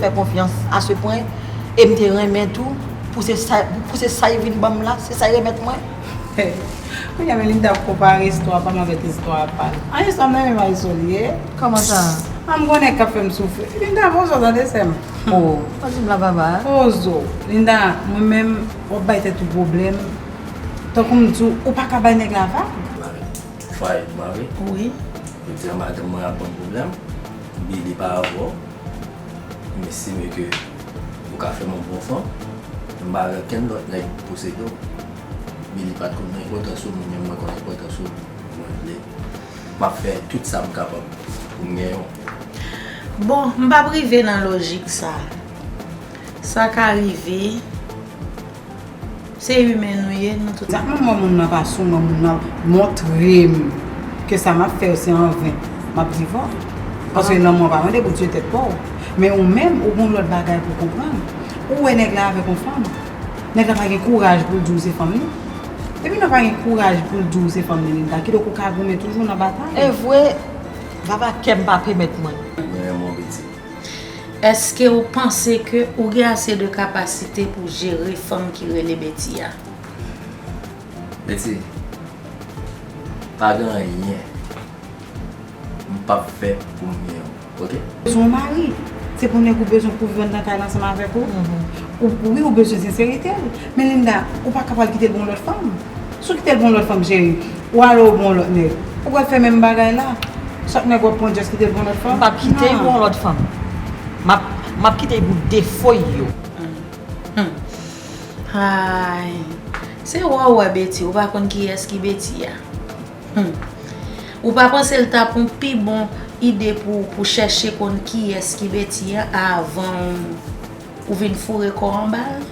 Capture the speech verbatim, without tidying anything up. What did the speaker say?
Fè konfyans a se pwen, e m te renmen tou, pou se sa, pou se sa y vin ban m la, se sa y remèt mwen. Kounye a, men Linda ap konpare istwa pa m avèk istwa pa l. An, istwa m nan menm Marisol ye. Kòman sa? An, m konnen k ap fè m soufri. Linda, pozo, tande sè m. Oh, pa di m la, papa. Pozo. Linda, mwen menm, w ap bay tèt ou pwoblèm. Tankou m di w, ou pa ka bay nèg la vag. Fay, mari. Wi. Jodi a madanm mwen ap ban m pwoblèm. Billy pa avè w. M estime ke ou ka fè m yon bon fanm. M pa vle okenn lòt nèg posede w. Billy pa t konn enpòtans ou, mwen menm mwen konn enpòtans ou. Mwen vle. M ap fè tout sa m kapab pou m genyen w. Bon, m p ap rive nan lojik sa. Sa ka rive. Se imen nou ye, nou tout. Sa m wè moun nan pa sou mwen, moun nan montre m ke sa m ap fè yo se anven, m ap divòs. Paske lanmou an pa mande pou tiye tèt pa w. Men ou menm, ou gen yon lòt bagay pou w konprann. Ou wè nèg la avèk yon fanm. Nèg la pa gen kouraj pou l di w se fanm li. Depi nèg la pa gen kouraj pou l di w se fanm li, Linda, kidonk ou ka goumen toujou nan batay. E vre, papa, kè m pa pèmèt mwen. Mwen renmen w, Betty. Èske ou panse ke ou gen ase de kapasite pou jere fanm ki rele Betty a? Betty, pa gen anyen m p ap fè pou m gen w, oke? Bezwen yon mari. Se pou nèg ou bezwen pou viv anndan kay la ansanm avèk ou. Ou, wi, ou bezwen senserite l. Men Linda, ou pa ka pral kite l pou yon lòt fanm. Si w kite l pou yon lòt fanm, cheri, ou ale ou pou yon lòt nèg, ou pral fè menm bagay la. Chak nèg w ap pran, just kite l pou yon lòt fanm. M p ap kite l pou yon lòt fanm. M ap, m ap kite l pou defo yo. Ay, se wè w wè Betty, ou pa konn kiyès ki Betty a. Hmm. Ou pa panse l t ap yon pi bon ide pou, pou chèche konn kiyès ki Betty a avan w, ou vin foure kò w anba l?